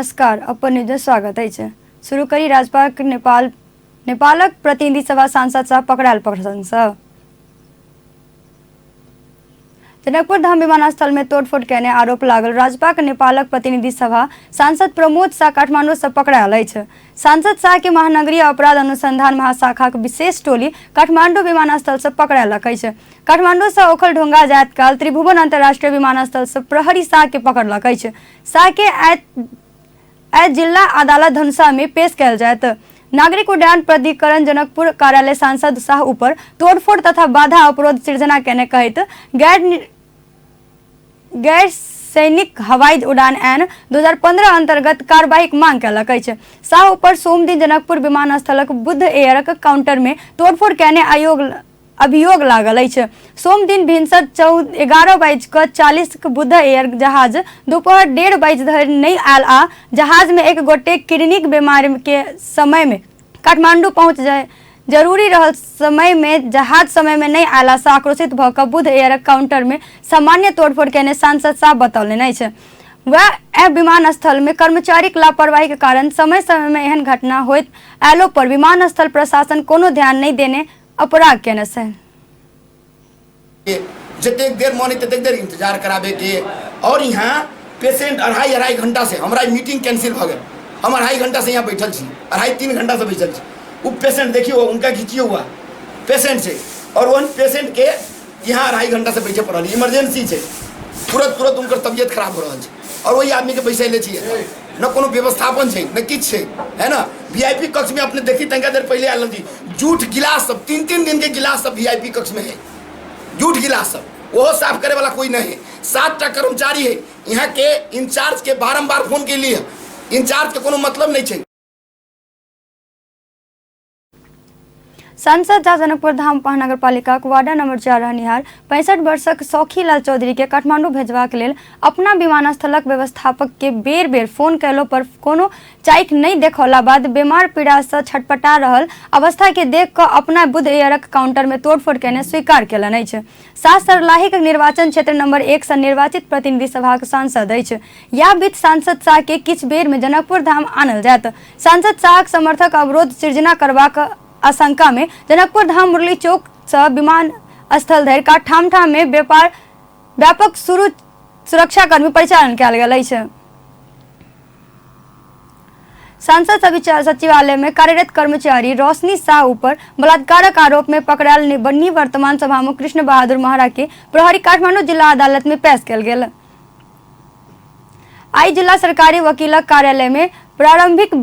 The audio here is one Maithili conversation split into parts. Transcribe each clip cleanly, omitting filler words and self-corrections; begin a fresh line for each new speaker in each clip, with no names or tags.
नमस्कार, अपन न्यूज में स्वागत अछि। शुरू करी राजपाक नेपाल नेपालक प्रतिनिधि सभा सांसद साहब पकड़ायल प्रसंग। जनकपुर धाम विमानस्थल में तोड़फोड़ केने आरोप लागल राजपाक नेपालक प्रतिनिधि सभा सांसद प्रमोद शाह काठमांडू से पकड़ायल अछि। सांसद शाह के महानगरीय अपराध अनुसंधान महाशाखाक विशेष टोली काठमांडू विमानस्थल से पकड़ायलक अछि। काठमांडू से ओखलढुंगा जाइत काल त्रिभुवन अंतर्राष्ट्रीय विमानस्थल से प्रहरी शाह के पकड़लक अछि। शाह के आइ जिला अदालत धनुषा में पेश कयल जायत। नागरिक उड्डयन प्राधिकरण जनकपुर कार्यालय सांसद शाह ऊपर तोड़फोड़ तथा बाधा अवरोध सृजना केने कहैत गैर सैनिक हवाई उड़ान ऐन 2015 अंतर्गत कार्यवाहीक मांग कयलक अछि। शाह ऊपर सोमदिन जनकपुर विमानस्थलक बुद्ध एयरक काउंटर में तोड़फोड़ केने अभियोग लागल अछि। सोमदिन भिनसर 11:40 बुद्ध एयर जहाज दोपहर 1:30 बजे धरि नहि आयल आ जहाज में एक गोटे किडनीक बीमारी के समय में काठमांडू पहुंच जाय जरूरी रहल समय में जहाज समय में नहि आयला से आक्रोशित भऽ कऽ बुद्ध एयरक काउंटर में सामान्य तोड़फोड़ केने सांसद साहब बतौलनि अछि। वएह एहि विमानस्थल में कर्मचारीक लापरवाही के कारण समय समय में एहन घटना होइत आयलो पर विमानस्थल प्रशासन कोनो ध्यान नहि देने अपराध केने से।
जतेक देर मन है ततेक देर इंतजार कराबे के। और यहाँ पेशेंट अढ़ाई अढ़ाई घंटा से, हमरा मीटिंग कैंसिल भ गेल, हम 2.5 घंटा से यहाँ बैठल छी, 2.5-3 घंटा से बैठल छी। वो पेशेंट देखियो, उनका घिचियो हुआ पेशेंट से, और वह पेशेंट के यहाँ 2.5 घंटा से बैठे पड़ल, इमरजेंसी है, तुरंत तुरंत उनकर तबियत खराब हो रहा है और वही आदमी के बैसैले छियै। न कोनो व्यवस्थापन छै न किछु छै, है ना। वीआईपी कक्ष में अपने देखी तनिका देर पहले आयल जी, जूठ गिलास सब 3-3 दिन के गिलास सब वीआईपी कक्ष में है, जूठ गिलास सब, वो साफ करे वाला कोई नहीं है। 7टा कर्मचारी है यहाँ के, इंचार्ज के बारम्बार फोन के लिए, इंचार्ज के कोनो मतलब नहीं छै।
सांसद झा जनकपुर धाम महानगरपालिकाक वार्ड नंबर 4 रहनिहार 65 वर्षक सौखीलाल चौधरी के काठमांडू भेजबाक लेल अपना विमानस्थलक व्यवस्थापक के बेर बेर फोन कयलो पर कोनो चाइक नहि देखौला बाद बीमार पीड़ा से छटपटा रहल अवस्था के देख कऽ अपना बुद्ध एयरक काउंटर में तोड़फोड़ केने स्वीकार केलनि अछि। शाह सर्लाहीक निर्वाचन क्षेत्र नंबर 1 से निर्वाचित प्रतिनिधि सभाक सांसद अछि। यह बीच सांसद शाह के किछु बेर में जनकपुर धाम आनल जायत। सांसद शाहक समर्थक अवरोध सृजना करबाक आशंका में जनकपुर धाम मुरली चौक से विमान स्थल धरि का ठाम ठाम में व्यापक सुरक्षाकर्मी परिचालन कयल गेल अछि। सांसद सचिवालय में कार्यरत कर्मचारी रोशनी शाह ऊपर बलात्कारक आरोप में पकड़ायल निवर्तमान सभामुख कृष्ण बहादुर महरा के प्रहरी काठमांडू जिला अदालत में पेश कयल गेल। आई जिला सरकारी वकीलक कार्यालय में प्रारंभिक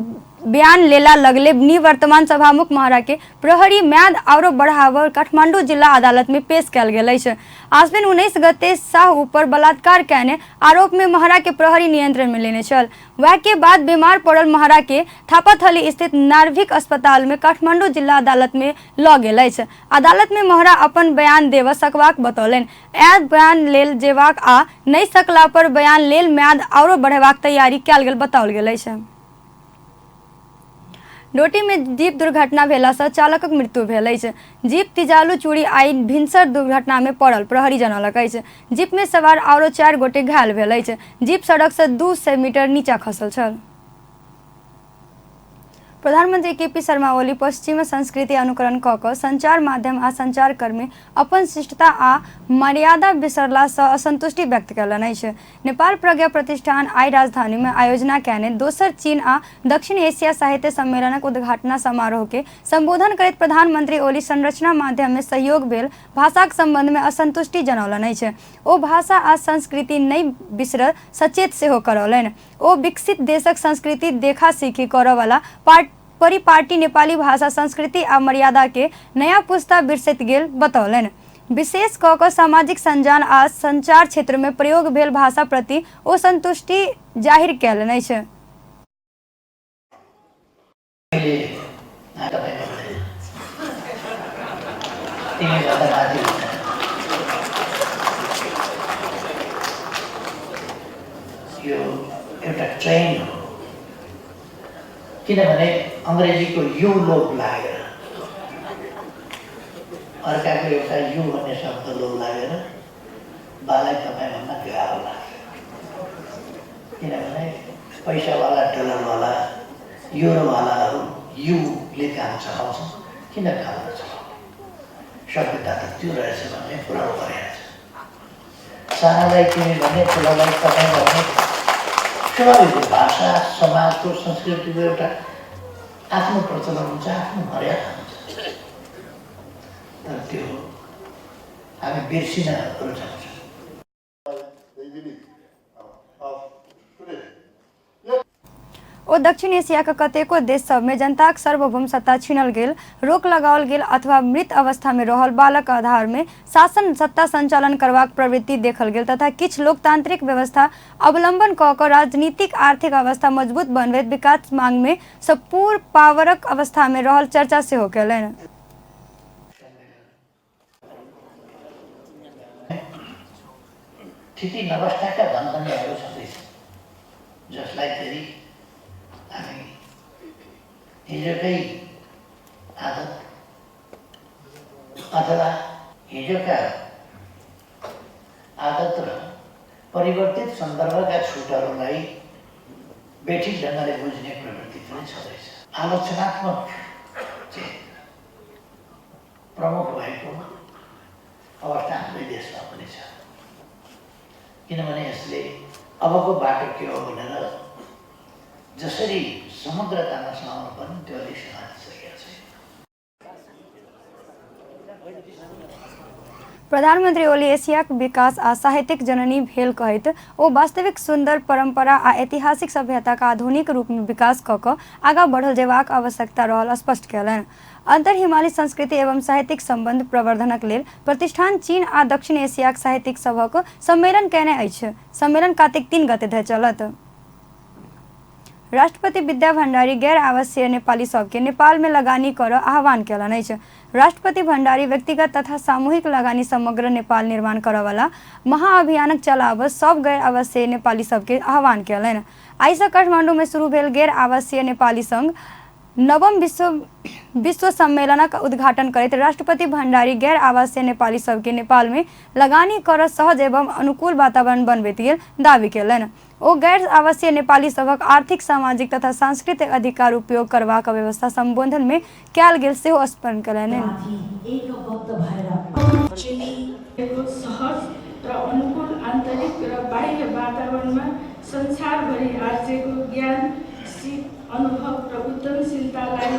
बयान लेला लगले निवर्तमान सभामुख महरा के प्रहरी म्याद आरो बढ़ाव काठमांडू जिला अदालत में पेश कयल गेल अछि। आश्विन 19 गते शाह ऊपर बलात्कार केने आरोप में महरा के प्रहरी नियंत्रण में लेने छल। वह के बाद बीमार पड़ल महरा के थापाथली स्थित नार्भिक अस्पताल में काठमांडू जिला अदालत में लऽ गेल अछि। अदालत में महरा अपन बयान देबऽ सकबाक बतौलनि। एहि बयान लेल जेबाक आ नहि सकला पर बयान लेल म्याद आरो बढ़ेबाक तैयारी कयल गेल बताओल गेल अछि। डोटी में जीप दुर्घटना भेला से चालकक मृत्यु भेल अछि। जीप तिजालू चूड़ी आई भिनसर दुर्घटना में पड़ल प्रहरी जनौलक अछि। जीप में सवार आरो 4 गोटे घायल भेल अछि। जीप सड़क से 200 मीटर नीचा खसल छल। प्रधानमंत्री केपी शर्मा ओली पश्चिम संस्कृति अनुकरण कऽ कऽ संचार माध्यम आ संचारकर्मी अपन शिष्टता आ मर्यादा बिसरला सँ असंतुष्टि व्यक्त कयलनि अछि। नेपाल प्रज्ञा प्रतिष्ठान आई राजधानी में आयोजना कयने दोसर चीन आ दक्षिण एशिया साहित्य सम्मेलनक उद्घाटन समारोह के संबोधन करैत प्रधानमंत्री ओली संरचना माध्यम में सहयोग भेल भाषाक संबंध में असंतुष्टि जनौलनि अछि। ओ भाषा आ संस्कृति नहि बिसरल सचेत सेहो करौलनि। ओ विकसित देशक संस्कृति देखा सीखी करऽवला परिपाटी नेपाली भाषा संस्कृति आ मर्यादा के नया पुस्ता बिसरैत गेल बतौलनि। विशेष कऽ कऽ सामाजिक संजाल आ संचार क्षेत्र में प्रयोग भेल भाषा प्रति ओ संतुष्टि जाहिर कयलनि अछि।
यो एउटा ट्रेन्ड हो, किनभने अङ्ग्रेजीको you लोभ लागेर, अर्काको एउटा you भन्ने शब्द लोभ लागेर बालाई तपाईँ भन्न गाह्रो लाग्छ, किनभने पैसावाला, डलरवाला, युरोवालाहरू युले काम चलाउँछन्, किन काम नचलाउने? सभ्यता त त्यो रहेछ भन्ने पुरानो परेको छ। सानालाई तिमी भन्ने, ठुलालाई तपाईँ भन्ने स्वाभाविक हो। भाषा समाजको संस्कृतिको एउटा आफ्नो प्रचलन हुन्छ, आफ्नो मर्यादा हुन्छ, तर त्यो हामी बिर्सिन रुचाउँछौँ।
ओ दक्षिण एशियाक कतेको देश सभमे जनताक सार्वभौम सत्ता छीनल गेल, रोक लगाओल गेल अथवा मृत अवस्थामे रहल बालक आधारमे शासन सत्ता सञ्चालन करबाक प्रवृत्ति देखल गेल तथा किछु लोकतान्त्रिक व्यवस्था अवलम्बन कऽ कऽ राजनीतिक आर्थिक अवस्था मजबूत बनबैत विकास मांगमे सपूर पावरक अवस्थामे रहल चर्चा सेहो कयलनि।
स्थिति नवस्थाका धनधनीहरू छँदैछ, जसलाई फेरि हामी हिजोकै आदत अथवा हिजोका आदत र परिवर्तित सन्दर्भका छुटहरूलाई बेठिक ढङ्गले बुझ्ने प्रवृत्ति पनि छँदैछ। आलोचनात्मक चाहिँ प्रमुख भएको अवस्था हाम्रै देशमा पनि छ, किनभने यसले अबको बाटो के हो भनेर जसरी समग्रतामा समाउनु पर्ने त्यो अलिक समातिसकेको छैन।
प्रधानमन्त्री ओली एशियाक विकास आ साहित्यिक जननी भेल कहैत ओ वास्तविक सुन्दर परम्परा आ ऐतिहासिक सभ्यताक आधुनिक रूपमे विकास कऽ कऽ आगाँ बढ़ल जेबाक आवश्यकता रहल स्पष्ट कयलनि। अन्तर हिमाली संस्कृति एवं साहित्यिक सम्बन्ध प्रवर्धनक लेल प्रतिष्ठान चीन आ दक्षिण एशियाक साहित्यिक सभक सम्मेलन कयने अछि। सम्मेलन कार्तिक 3 गते धरि चलत। राष्ट्रपति विद्या भण्डारी गैर आवासीय नेपाली सबके नेपालमे लगानी करऽ आह्वान कयलनि अछि। राष्ट्रपति भण्डारी व्यक्तिगत तथा सामूहिक लगानी समग्र नेपाल निर्माण करऽवला महाअभियानक चलाब सब गैर आवासीय नेपाली सबके आह्वान कयलनि। आइसँ काठमाडौँमे शुरू भेल गैर आवासीय नेपाली संघ नवम विश्व सम्मेलनक उद्घाटन करैत राष्ट्रपति भण्डारी गैर आवासीय नेपाली सबके नेपालमे लगानी करऽ सहज एवं अनुकूल वातावरण बनबैत गेल दावी कयलनि। ओ गैर आवासीय नेपाली सभक आर्थिक, सामाजिक तथा सांस्कृतिक अधिकार उपयोग करबाक व्यवस्था सम्बोधनमे कयल गेल सेहो स्मरण कयलनि।
सहज र अनुकूल आन्तरिक र बाह्य वातावरणमा संसारभरि आर्जेको ज्ञान, सिप, अनुभव र उद्यमशीलतालाई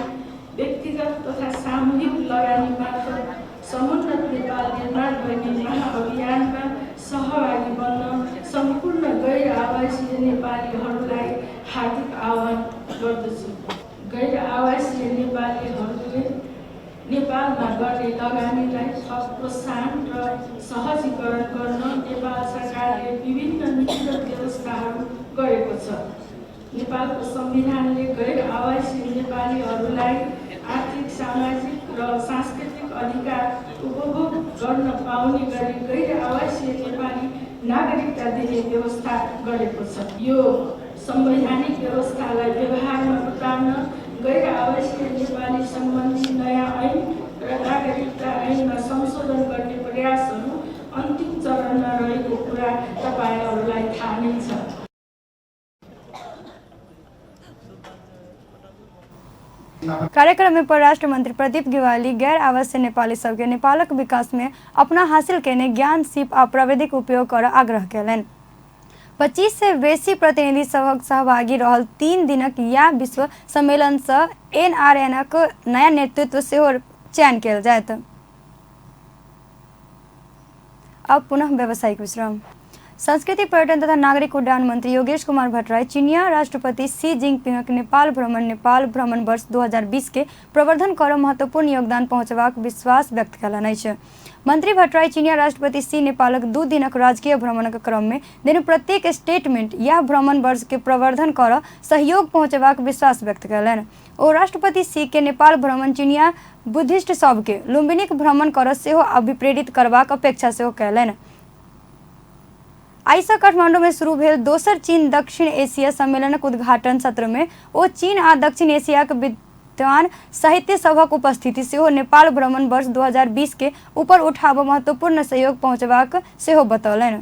व्यक्तिगत तथा सामूहिक लगानी मार्फत समुन्नत नेपाल निर्माण गर्ने महाअभियानमा सहभागी बन्न सम्पूर्ण गैर आवासीय नेपालीहरूलाई हार्दिक आह्वान गर्दछु। गैर आवासीय नेपालीहरूले नेपालमा गर्ने लगानीलाई थप प्रोत्साहन र सहजीकरण गर्न नेपाल सरकारले विभिन्न नीतिगत व्यवस्थाहरू गरेको छ। नेपालको संविधानले गैर आवासीय नेपालीहरूलाई आर्थिक, सामाजिक र सांस्कृतिक अधिकार उपभोग गर्न पाउने गरी गैर आवासीय नेपाली नागरिकता दिने व्यवस्था गरेको छ। यो संवैधानिक व्यवस्थालाई व्यवहारमा उतार्न गैर आवासीय नेपाली सम्बन्धी नयाँ ऐन र नागरिकता ऐनमा संशोधन गर्ने प्रयासहरू अन्तिम चरणमा रहेको कुरा तपाईहरूलाई थाहा नै छ।
कार्यक्रम में परराष्ट्र मंत्री प्रदीप गेवाली गैर आवासीय नेपाली सबके नेपालक विकास में अपना हासिल केने ज्ञान, सिप आ प्रविधिक उपयोग कर आग्रह कयलनि। 25 से बेसी प्रतिनिधि सभक सहभागी रहल 3 दिनक या विश्व सम्मेलन सँ एनआरएनक नया नेतृत्व सेहो चयन कयल जायत। अब पुनः व्यावसायिक विश्राम। संस्कृति, पर्यटन तथा नागरिक उड्डयन मंत्री योगेश कुमार भट्टराई चीनिया राष्ट्रपति शी जिनपिंगक नेपाल भ्रमण वर्ष 2020 के प्रवर्धन कर महत्वपूर्ण योगदान पहुँचबाक विश्वास व्यक्त कयलनि अछि। मंत्री भट्टराई चीनिया राष्ट्रपति शी नेपालक 2 दिनक राजकीय भ्रमणक क्रम में देने प्रत्येक स्टेटमेंट यह भ्रमण वर्ष के प्रवर्धन कर सहयोग पहुँचबाक विश्वास व्यक्त कयलनि। ओ राष्ट्रपति शी के नेपाल भ्रमण चीनिया बुद्धिस्ट सबके लुम्बिनीक भ्रमण कर सेहो अभिप्रेरित करबाक अपेक्षा सेहो कयलनि। आइसँ काठमाडौँ में शुरू भेल दोसर चीन दक्षिण एशिया सम्मेलनक उद्घाटन सत्र में ओ चीन आ दक्षिण एशियाक विद्वान साहित्य सभक उपस्थिति सेहो नेपाल भ्रमण वर्ष 2020 के ऊपर उठाब महत्वपूर्ण सहयोग पहुँचबाक सेहो बतौलनि।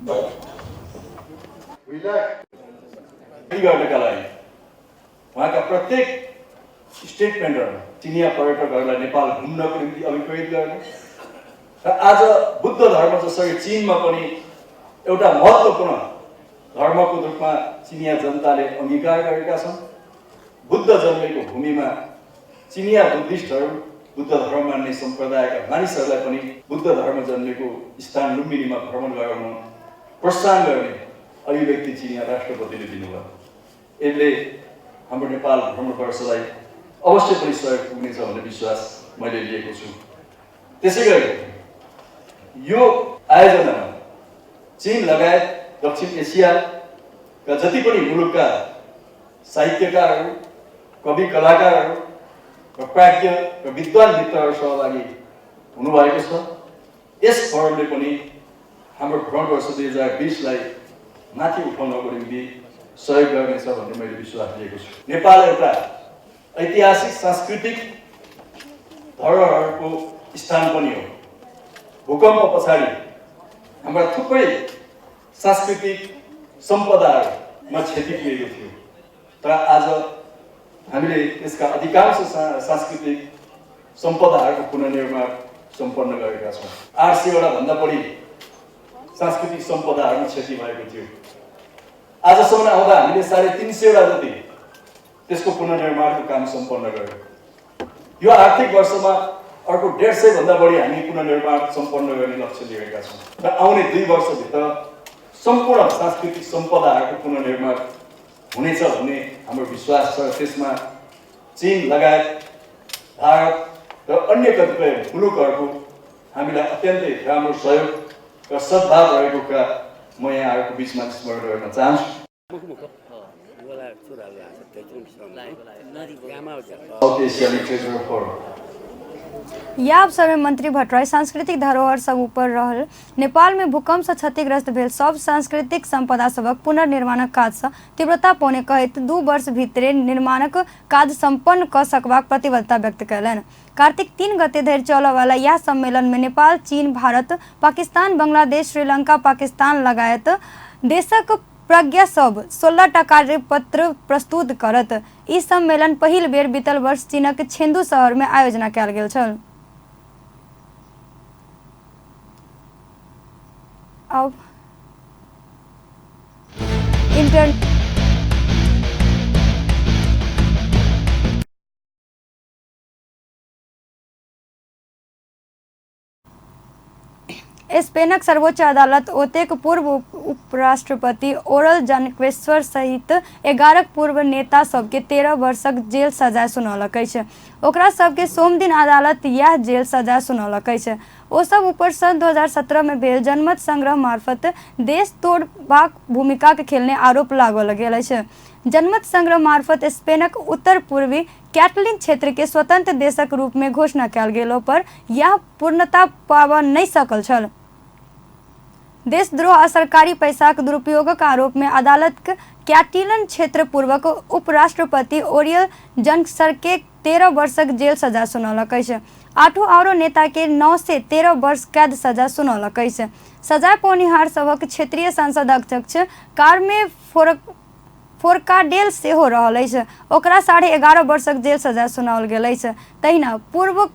गर्नका लागि उहाँका प्रत्येक स्टेटमेन्टहरूमा चिनिया पर्यटकहरूलाई नेपाल घुम्नको निम्ति अभिप्रेरित गर्ने र आज बुद्ध धर्म जसरी चीनमा पनि एउटा महत्त्वपूर्ण धर्मको रूपमा चिनिया जनताले अङ्गीकार गरेका छन्, बुद्ध जन्मेको भूमिमा चिनिया बुद्धिस्टहरू, बुद्ध धर्म मान्ने सम्प्रदायका मानिसहरूलाई पनि बुद्ध धर्म जन्मेको स्थान लुम्बिनीमा भ्रमण गराउन प्रोत्साहन गर्ने अभिव्यक्ति चिनिया राष्ट्रपतिले दिनुभयो। यसले हाम्रो नेपाल भ्रमण वर्षलाई अवश्य पनि सहयोग पुग्नेछ भन्ने विश्वास मैले लिएको छु। त्यसै गरी यो आयोजनामा चीन लगायत दक्षिण एसियाका जति पनि मुलुकका साहित्यकारहरू, कवि कलाकारहरू र प्राज्ञ र विद्वान मित्रहरू सहभागी हुनुभएको छ। यस फोरमले पनि हाम्रो भ्रमण वर्ष 2020लाई माथि उठाउनको निम्ति सहयोग गर्नेछ भन्ने मैले विश्वास लिएको छु। नेपाल एउटा ऐतिहासिक सांस्कृतिक धरोहरको स्थान पनि हो। भूकम्प पछाडि हाम्रा थुप्रै सांस्कृतिक सम्पदाहरूमा क्षति पुगेको थियो, तर आज हामीले त्यसका अधिकांश सांस्कृतिक सम्पदाहरूको पुनर्निर्माण सम्पन्न गरेका छौँ। 800वटा भन्दा बढी सांस्कृतिक सम्पदाहरूमा क्षति भएको थियो। आजसम्म आउँदा हामीले 350वटा जति त्यसको पुनर्निर्माणको काम सम्पन्न गर्यौँ। यो आर्थिक वर्षमा अर्को 150 भन्दा बढी हामी पुनर्निर्माण सम्पन्न गर्ने लक्ष्य लिएका छौँ र आउने 2 वर्षभित्र सम्पूर्ण सांस्कृतिक सम्पदाहरूको पुनर्निर्माण हुनेछ भन्ने हाम्रो विश्वास छ। त्यसमा चीन लगायत भारत र अन्य कतिपय मुलुकहरूको हामीलाई अत्यन्तै राम्रो सहयोग र सद्भाव रहेको कुरा म यहाँहरूको बिचमा स्मरण गर्न चाहन्छु। South Asia literature forum.
यह अवसर में मंत्री भट्टराई सांस्कृतिक धरोहर सब ऊपर रहल नेपाल में भूकंप से क्षतिग्रस्त भेल सब सांस्कृतिक संपदा सबक पुनर्निर्माणक काज से तीव्रता पौने कहैत 2 वर्ष भीतरे निर्माणक काज संपन्न क सकबाक प्रतिबद्धता व्यक्त कयलनि। कार्तिक 3 गते धरि चलय वाला यह सम्मेलन में नेपाल, चीन, भारत, पाकिस्तान, बांग्लादेश, श्रीलंका, पाकिस्तान लगायत देशक प्रज्ञा सब 16टा कार्यपत्र प्रस्तुत करत। ई सम्मेलन पहिल बेर बीतल वर्ष चीनक छेंदू शहर में आयोजना कयल गेल छल। अब स्पेनक सर्वोच्च अदालत ओतेक पूर्व उपराष्ट्रपति ओरल जनकेश्वर सहित 11 पूर्व नेता सबके 13 वर्षक जेल सजाय सुनौलक अछि। ओकरा सबके सोमदिन अदालत यह जेल सजाय सुनौलक अछि। ओ सब ऊपर सन् 2017 में भेल जनमत संग्रह मार्फत देश तोड़बाक भूमिका के खेलने आरोप लागल गेल अछि। जनमत संग्रह मार्फत स्पेनक उत्तर पूर्वी कैटलिन क्षेत्र के स्वतंत्र देशक रूप में घोषणा कयल गेलो पर यह पूर्णता पाबऽ नहि सकल छल। देशद्रोह आ सरकारी पैसाक दुरुपयोगक आरोप में अदालत कैटिलन क्षेत्र पूर्वक उपराष्ट्रपति ओरियल जनसरके 13 वर्षक जेल सजा सुनौलक अछि। 8 आरो नेता के 9 से 13 वर्ष कैद सजा सुनौलक अछि। सजाय पौनिहार सभक क्षेत्रीय संसद अध्यक्ष कारमे फोरकाडेल सेहो रहल अछि। ओकरा 11.5 वर्षक जेल सजा सुनाओल गेल अछि। तहिना पूर्व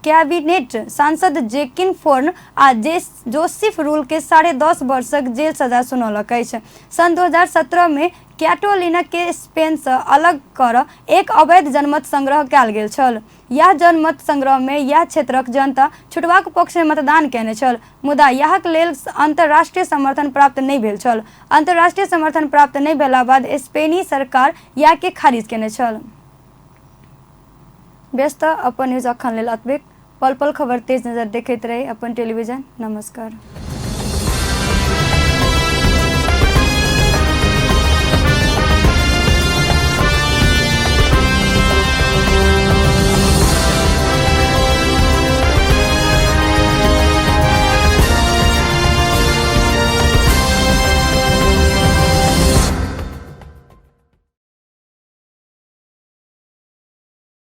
कैबिनेट सांसद जेकिन फोर्न आ जोसेफ रूल के 10.5 वर्षक जेल सजा सुनौलक अछि। सन् 2017 में कैटोलिना के स्पेन से अलग कर एक अवैध जनमत संग्रह कयल गेल छल। यह जनमत संग्रह में यह क्षेत्रक जनता छुटबाक पक्ष में मतदान कयने छल, मुदा यहक लेल अंतर्राष्ट्रीय समर्थन प्राप्त नहि भेल छल। अंतर्राष्ट्रीय समर्थन प्राप्त नहि भेला बाद स्पेनी सरकार यह के खारिज कयने छल। व्यस्त अपन न्यूज अखन लेल अतबे। पल पल खबर तेज नजर देखैत रही अपन टेलीविजन। नमस्कार।